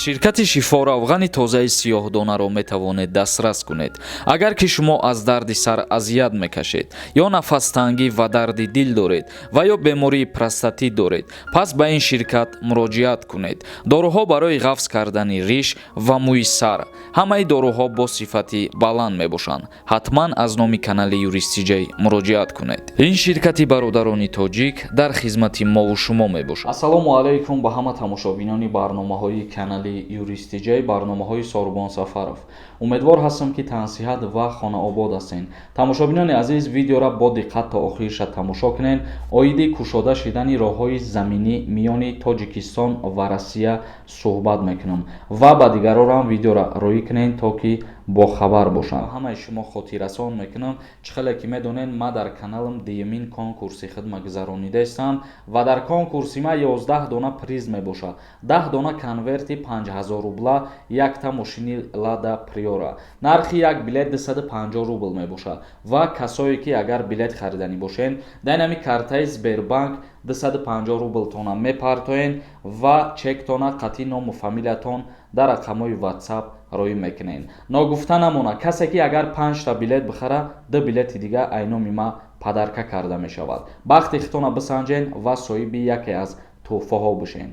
Ширкати «Шифо» равғани тозаи сиёҳдонаро метавонед дастрас кунед. Агар ки шумо аз дарди сар азият мекашед ё нафастангӣ ва дарди дил доред ва ё бемории простатит доред, пас ба ин ширкат муроҷиат кунед. Доруҳо барои ғафз кардани риш ва мӯи сар, ҳамаи доруҳо бо сифати баланд мебошанд. Ҳатман аз номи канали Юристиҷай муроҷиат кунед. Ин ширкати бародарони тоҷик дар хизмати мову шумо мебошад. Ассалому алайкум ба ҳама тамошобинони барномаҳои канали Юристиҷай, барномаҳои Сорбон Сафаров. Умедвор ҳастам, ки тансиҳат ва хонаобод ҳастед. Тамошобинони азиз, видеора бо диққат то охириша тамошо кунед. Оиди кушода шидани роҳҳои заминӣ миёни Тоҷикистон ва Россия суҳбат мекунам ва ба дигарорам видеора роӣ кунед, то ки бохабар бошанд. Ҳамаи шумо хотиррасон мекунам, чӣ хеле ки медонед, ман дар каналам дуюмин конкурси хидма гузаронидаистам ва дар конкурси ма 11 дона приз мебошад: 10 дона конверти 5000 рубла, якта мошини Лада Приора. Нархи як билет 250 рубл мебошад ва касое ки агар билет хариданӣ бошед, дар инами картаи Сбербанк 250 рублтона мепартоен ва чектона қатъи ному фамилиятон дар рақамҳои WhatsApp роӣ мекунед. Ногуфта намонад, касе ки агар панҷта билет бихара, ду билети дига айноми ма подарка карда мешавад. Бахти хитона бисанҷен ва соҳиби яке аз тӯҳфаҳо бошед.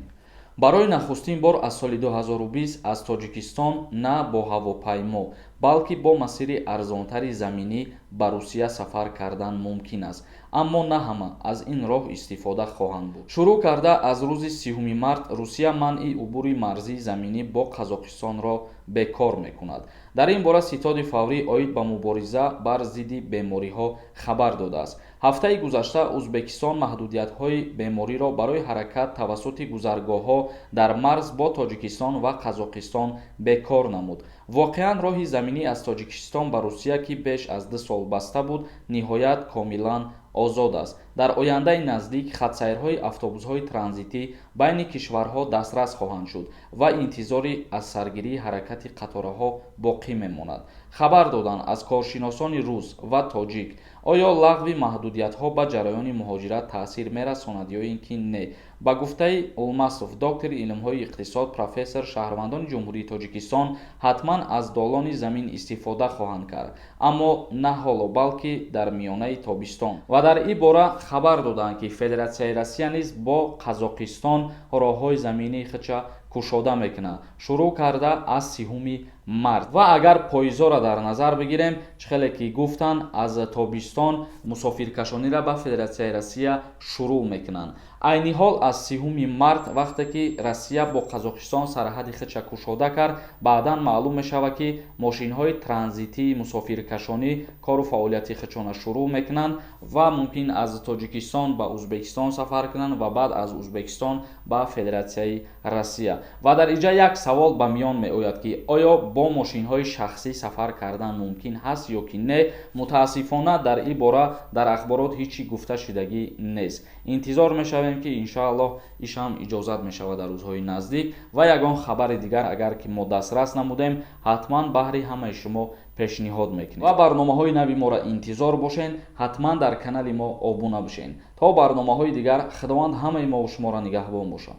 Барои нахустин бор аз соли 2020 аз Тоҷикистон на бо ҳавопаймо, балки бо масири арзонтари заминӣ ба Русия сафар кардан мумкин аст, аммо на ҳама аз ин роҳ истифода хоҳанд бурд. Шурӯъ карда аз рӯзи 30-уми март Русия манъи убури марзии заминӣ бо Қазоқистонро бекор мекунад. Дар ин бора ситоди фаврӣ оид ба мубориза бар зидди бемориҳо хабар додааст. Ҳафтаи гузашта Ӯзбекистон маҳдудиятҳои бемориро барои ҳаракат тавассути гузаргоҳҳо дар марз бо Тоҷикистон ва Қазоқистон бекор намуд. Воқеан, роҳи заминӣ аз Тоҷикистон ба Русия, ки беш аз 2 сол баста буд, ниҳоят комилан озод аст. Дар ояндаи наздик хатсайрҳои автобусҳои транзитӣ байни кишварҳо дастрас хоҳанд шуд ва интизори аз саргирии ҳаракати қатораҳо боқӣ мемонад, хабар доданд аз коршиносони рус ва тоҷик. Оё лағви маҳдудиятҳо ба ҷараёни муҳоҷират таъсир мерасонад ё ин ки не? Ба гуфтаи Улмасов, доктори илмҳои иқтисод, профессор, шаҳрвандони Ҷумҳурии Тоҷикистон ҳатман аз долони замин истифода хоҳанд кард, аммо на ҳоло, балки дар миёнаи тобистон. Ва дар ин бора хабар доданд, ки Федератсияи Россия низ бо Қазоқистон роҳҳои заминии худша кушода мекунад, шурӯъ карда аз 30-уми март. Ва агар поизоро дар назар бигирем, чӣ хеле ки гуфтанд, аз тобистон мусофиркашониро ба Федератсияи Россия шурӯъ мекунанд. Айни ҳол аз 30-уми март, вақте ки Россия бо Қазоқистон сарҳади худша кушода кард, баъдан маълум мешавад, ки мошинҳои транзитии мусофиркашонӣ кору фаъолияти худшона шурӯъ мекунанд ва мумкин аз Тоҷикистон ба Ӯзбекистон сафар кунанд ва баъд аз Ӯзбекистон ба Федератсияи Россия. Ва дар инҷа як савол ба миён меояд, ки оё бо мошинҳои шахсӣ сафар кардан мумкин ҳаст ё ки не? Мутаассифона, дар ин бора дар ахборот ҳеҷ чӣ гуфта шудагӣ нест. Интизор мешавем, ки иншоаллоҳ ишам иҷозат мешавад дар рӯзҳои наздик ва ягон хабари дигар агар ки мо дастрас намудем, ҳатман баҳри ҳамаи шумо пешниҳод мекунем. Ва барномаҳои нави моро интизор бошед, ҳатман дар канали мо обуна бошед. То барномаҳои дигар, Худованд ҳамаи мову шуморо нигаҳбон бошад.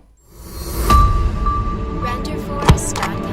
Renderforest.ai.